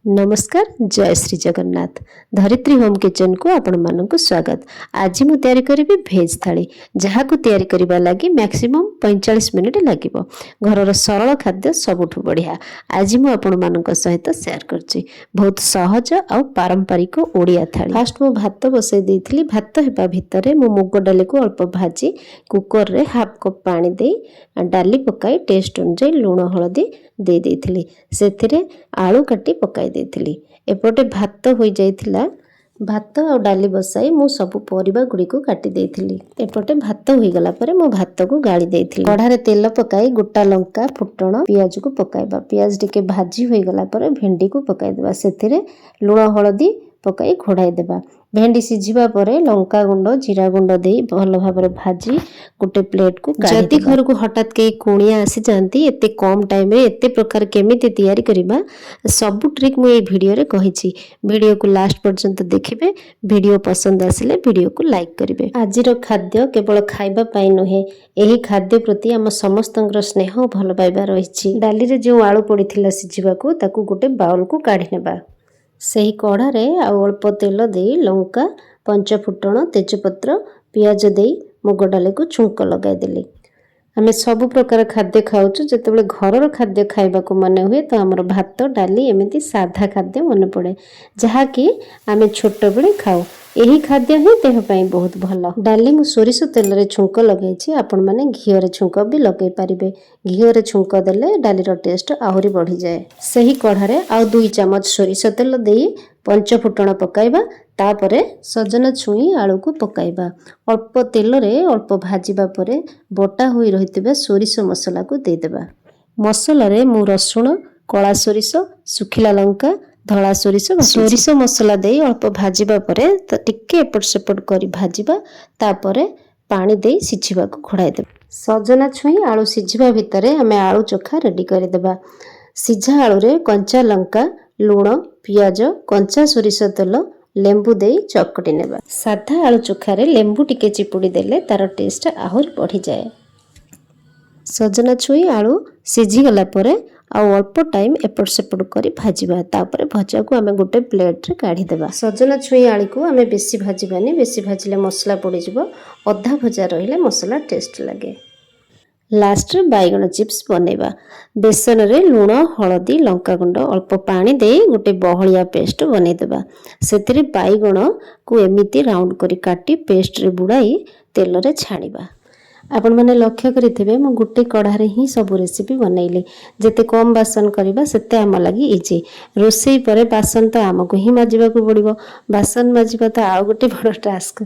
ନମସ୍କାର, ଜୟ ଶ୍ରୀ ଜଗନ୍ନାଥ। ଧରିତ୍ରୀ ହୋମ୍ କିଚେନକୁ ଆପଣମାନଙ୍କୁ ସ୍ୱାଗତ। ଆଜି ମୁଁ ତିଆରି କରିବି ଭେଜ୍ ଥାଳି, ଯାହାକୁ ତିଆରି କରିବା ଲାଗି ମ୍ୟାକ୍ସିମମ୍ 45 ମିନିଟ୍ ଲାଗିବ। ଘରର ସରଳ ଖାଦ୍ୟ ସବୁଠୁ ବଢ଼ିଆ। ଆଜି ମୁଁ ଆପଣମାନଙ୍କ ସହିତ ସେୟାର କରୁଛି ବହୁତ ସହଜ ଆଉ ପାରମ୍ପରିକ ଓଡ଼ିଆ ଥାଳି। ଫାଷ୍ଟ ମୁଁ ଭାତ ବସାଇ ଦେଇଥିଲି। ଭାତ ହେବା ଭିତରେ ମୁଁ ମୁଗ ଡାଲିକୁ ଅଳ୍ପ ଭାଜି କୁକରରେ ହାଫ୍ କପ୍ ପାଣି ଦେଇ, ଡାଲି ପକାଇ, ଟେଷ୍ଟ ଅନୁଯାୟୀ ଲୁଣ, ହଳଦୀ ଦେଇ ଦେଇଥିଲି। ସେଥିରେ ଆଳୁ କାଟି ପକାଇ ଦେଇଥିଲି। ଏପଟେ ଭାତ ହୋଇଯାଇଥିଲା। ଭାତ ଆଉ ଡାଲି ବସାଇ ମୁଁ ସବୁ ପରିବା ଗୁଡ଼ିକୁ କାଟି ଦେଇଥିଲି। ଏପଟେ ଭାତ ହୋଇଗଲା ପରେ ମୁଁ ଭାତକୁ ଗାଳି ଦେଇଥିଲି। କଢ଼ାରେ ତେଲ ପକାଇ ଗୋଟା ଲଙ୍କା, ଫୁଟଣ, ପିଆଜକୁ ପକାଇବା। ପିଆଜ ଟିକେ ଭାଜି ହୋଇଗଲା ପରେ ଭେଣ୍ଡିକୁ ପକାଇଦେବା। ସେଥିରେ ଲୁଣ, ହଳଦୀ ପକାଇ ଘୋଡ଼ାଇ ଦେବା। ଭେଣ୍ଡି ସିଝିବା ପରେ ଲଙ୍କା ଗୁଣ୍ଡ, ଜିରା ଗୁଣ୍ଡ ଦେଇ ଭଲ ଭାବରେ ଭାଜି ଗୋଟେ ପ୍ଲେଟକୁ। ଯଦି ଘରକୁ ହଠାତ୍ କେହି କୁଣିଆ ଆସିଯାଆନ୍ତି, ଏତେ କମ୍ ଟାଇମ୍ରେ ଏତେ ପ୍ରକାର କେମିତି ତିଆରି କରିବା, ସବୁ ଟ୍ରିକ୍ ମୁଁ ଏଇ ଭିଡ଼ିଓରେ କହିଛି। ଭିଡ଼ିଓକୁ ଲାଷ୍ଟ ପର୍ଯ୍ୟନ୍ତ ଦେଖିବେ। ଭିଡ଼ିଓ ପସନ୍ଦ ଆସିଲେ ଭିଡ଼ିଓକୁ ଲାଇକ୍ କରିବେ। ଆଜିର ଖାଦ୍ୟ କେବଳ ଖାଇବା ପାଇଁ ନୁହେଁ, ଏହି ଖାଦ୍ୟ ପ୍ରତି ଆମ ସମସ୍ତଙ୍କର ସ୍ନେହ ଓ ଭଲ ପାଇବା ରହିଛି। ଡାଲିରେ ଯେଉଁ ଆଳୁ ପଡ଼ିଥିଲା ସିଝିବାକୁ, ତାକୁ ଗୋଟେ ବାଉଲକୁ କାଢ଼ି ନେବା। ସେହି କଢ଼ାରେ ଆଉ ଅଳ୍ପ ତେଲ ଦେଇ ଲଙ୍କା, ପଞ୍ଚଫୁଟଣ, ତେଜପତ୍ର, ପିଆଜ ଦେଇ ମୁଗ ଡାଲିକୁ ଛୁଙ୍କ ଲଗାଇଦେଲି। ଆମେ ସବୁ ପ୍ରକାର ଖାଦ୍ୟ ଖାଉଛୁ। ଯେତେବେଳେ ଘରର ଖାଦ୍ୟ ଖାଇବାକୁ ମନେ ହୁଏ ତ ଆମର ଭାତ, ଡାଲି, ଏମିତି ସାଧା ଖାଦ୍ୟ ମନେ ପଡ଼େ, ଯାହାକି ଆମେ ଛୋଟବେଳେ ଖାଉ। ଏହି ଖାଦ୍ୟ ହିଁ ଦେହ ପାଇଁ ବହୁତ ଭଲ। ଡାଲି ମୁଁ ସୋରିଷ ତେଲରେ ଛୁଙ୍କ ଲଗାଇଛି। ଆପଣମାନେ ଘିଅରେ ଛୁଙ୍କ ବି ଲଗାଇ ପାରିବେ। ଘିଅରେ ଛୁଙ୍କ ଦେଲେ ଡାଲିର ଟେଷ୍ଟ ଆହୁରି ବଢ଼ିଯାଏ। ସେହି କଢ଼ାରେ ଆଉ 2 ଚାମଚ ସୋରିଷ ତେଲ ଦେଇ ପଞ୍ଚଫୁଟଣ ପକାଇବା। ତାପରେ ସଜନା ଛୁଇଁ ଆଳୁକୁ ପକାଇବା। ଅଳ୍ପ ତେଲରେ ଅଳ୍ପ ଭାଜିବା ପରେ ବଟା ହୋଇ ରହିଥିବା ସୋରିଷ ମସଲାକୁ ଦେଇଦେବା। ମସଲାରେ ମୁଁ ରସୁଣ, କଳା ସୋରିଷ, ଶୁଖିଲା ଲଙ୍କା, ଧଳା ସୋରିଷ, ସୋରିଷ ମସଲା ଦେଇ ଅଳ୍ପ ଭାଜିବା ପରେ ତ ଟିକେ ଏପଟ ସେପଟ କରି ଭାଜିବା। ତାପରେ ପାଣି ଦେଇ ସିଝିବାକୁ ଘୋଡ଼ାଇ ଦେବା। ସଜନା ଛୁଇଁ ଆଳୁ ସିଝିବା ଭିତରେ ଆମେ ଆଳୁ ଚୋଖା ରେଡ଼ି କରିଦେବା। ସିଝା ଆଳୁରେ କଞ୍ଚା ଲଙ୍କା, ଲୁଣ, ପିଆଜ, କଞ୍ଚା ସୋରିଷ ତେଲ, ଲେମ୍ବୁ ଦେଇ ଚକଟି ନେବା। ସାଧା ଆଳୁ ଚୋଖାରେ ଲେମ୍ବୁ ଟିକେ ଚିପୁଡ଼ି ଦେଲେ ତାର ଟେଷ୍ଟ ଆହୁରି ବଢ଼ିଯାଏ। ସଜନା ଛୁଇଁ ଆଳୁ ସିଝିଗଲା ପରେ ଆଉ ଅଳ୍ପ ଟାଇମ୍ ଏପଟ ସେପଟ କରି ଭାଜିବା। ତାପରେ ଭଜାକୁ ଆମେ ଗୋଟେ ପ୍ଲେଟ୍ରେ କାଢ଼ିଦେବା। ସଜନା ଛୁଇଁ ଆଳୁକୁ ଆମେ ବେଶୀ ଭାଜିବାନି। ବେଶୀ ଭାଜିଲେ ମସଲା ପଡ଼ିଯିବ। ଅଧା ଭଜା ରହିଲେ ମସଲା ଟେଷ୍ଟ ଲାଗେ। ଲାଷ୍ଟରେ ବାଇଗଣ ଚିପ୍ସ ବନେଇବା। ବେସନରେ ଲୁଣ, ହଳଦୀ, ଲଙ୍କାଗୁଣ୍ଡ, ଅଳ୍ପ ପାଣି ଦେଇ ଗୋଟେ ବହଳିଆ ପେଷ୍ଟ ବନେଇଦେବା। ସେଥିରେ ବାଇଗଣକୁ ଏମିତି ରାଉଣ୍ଡ କରି କାଟି ପେଷ୍ଟରେ ବୁଡ଼ାଇ ତେଲରେ ଛାଣିବା। ଆପଣମାନେ ଲକ୍ଷ୍ୟ କରିଥିବେ, ମୁଁ ଗୋଟେ କଢ଼ାରେ ହିଁ ସବୁ ରେସିପି ବନେଇଲି। ଯେତେ କମ୍ ବାସନ କରିବା, ସେତେ ଆମ ଲାଗି ଇଜି। ରୋଷେଇ ପରେ ବାସନ ତ ଆମକୁ ହିଁ ମାଜିବାକୁ ପଡ଼ିବ। ବାସନ ମାଜିବା ତ ଆଉ ଗୋଟେ ବଡ଼ ଟାସ୍କ।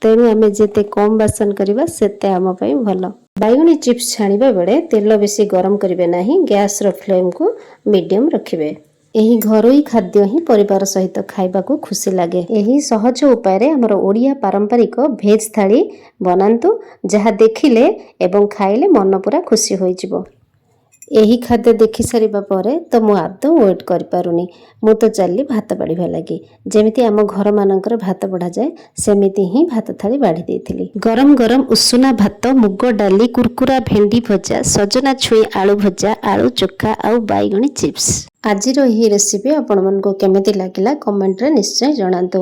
ତେଣୁ ଆମେ ଯେତେ କମ୍ ବାସନ କରିବା, ସେତେ ଆମ ପାଇଁ ଭଲ। ବାଇଗଣୀ ଚିପ୍ସ ଛାଣିବା ବେଳେ ତେଲ ବେଶୀ ଗରମ କରିବେ ନାହିଁ। ଗ୍ୟାସର ଫ୍ଲେମ୍କୁ ମିଡ଼ିୟମ୍ ରଖିବେ। ଏହି ଘରୋଇ ଖାଦ୍ୟ ହିଁ ପରିବାର ସହିତ ଖାଇବାକୁ ଖୁସି ଲାଗେ। ଏହି ସହଜ ଉପାୟରେ ଆମର ଓଡ଼ିଆ ପାରମ୍ପରିକ ଭେଜ୍ ଥାଳି ବନାନ୍ତୁ, ଯାହା ଦେଖିଲେ ଏବଂ ଖାଇଲେ ମନ ପୁରା ଖୁସି ହୋଇଯିବ। ଏହି ଖାଦ୍ୟ ଦେଖି ସାରିବା ପରେ ତ ମୁଁ ଆଦୌ ୱେଟ୍ କରିପାରୁନି। ମୁଁ ତ ଚାଲିଲି ଭାତ ବାଢ଼ିବା ଲାଗି। ଯେମିତି ଆମ ଘରମାନଙ୍କରେ ଭାତ ବଢ଼ାଯାଏ, ସେମିତି ହିଁ ଭାତ ଥାଳି ବାଢ଼ି ଦେଇଥିଲି। ଗରମ ଗରମ ଉଷୁନା ଭାତ, ମୁଗ ଡାଲି, କୁରକୁରା ଭେଣ୍ଡି ଭଜା, ସଜନା ଛୁଇଁ ଆଳୁ ଭଜା, ଆଳୁ ଚୋଖା ଆଉ ବାଇଗଣୀ ଚିପ୍ସ। ଆଜିର ଏହି ରେସିପି ଆପଣମାନଙ୍କୁ କେମିତି ଲାଗିଲା, କମେଣ୍ଟରେ ନିଶ୍ଚୟ ଜଣାନ୍ତୁ।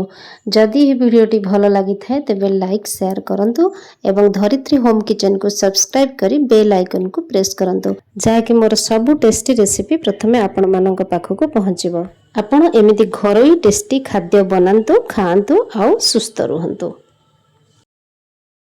ଯଦି ଏହି ଭିଡ଼ିଓଟି ଭଲ ଲାଗିଥାଏ, ତେବେ ଲାଇକ୍, ସେୟାର କରନ୍ତୁ ଏବଂ ଧରିତ୍ରୀ ହୋମ୍ କିଚେନକୁ ସବସ୍କ୍ରାଇବ୍ କରି ବେଲ୍ ଆଇକନ୍କୁ ପ୍ରେସ୍ କରନ୍ତୁ, ଯାହାକି ମୋର ସବୁ ଟେଷ୍ଟି ରେସିପି ପ୍ରଥମେ ଆପଣମାନଙ୍କ ପାଖକୁ ପହଞ୍ଚିବ। ଆପଣ ଏମିତି ଘରୋଇ ଟେଷ୍ଟି ଖାଦ୍ୟ ବନାନ୍ତୁ, ଖାଆନ୍ତୁ ଆଉ ସୁସ୍ଥ ରୁହନ୍ତୁ।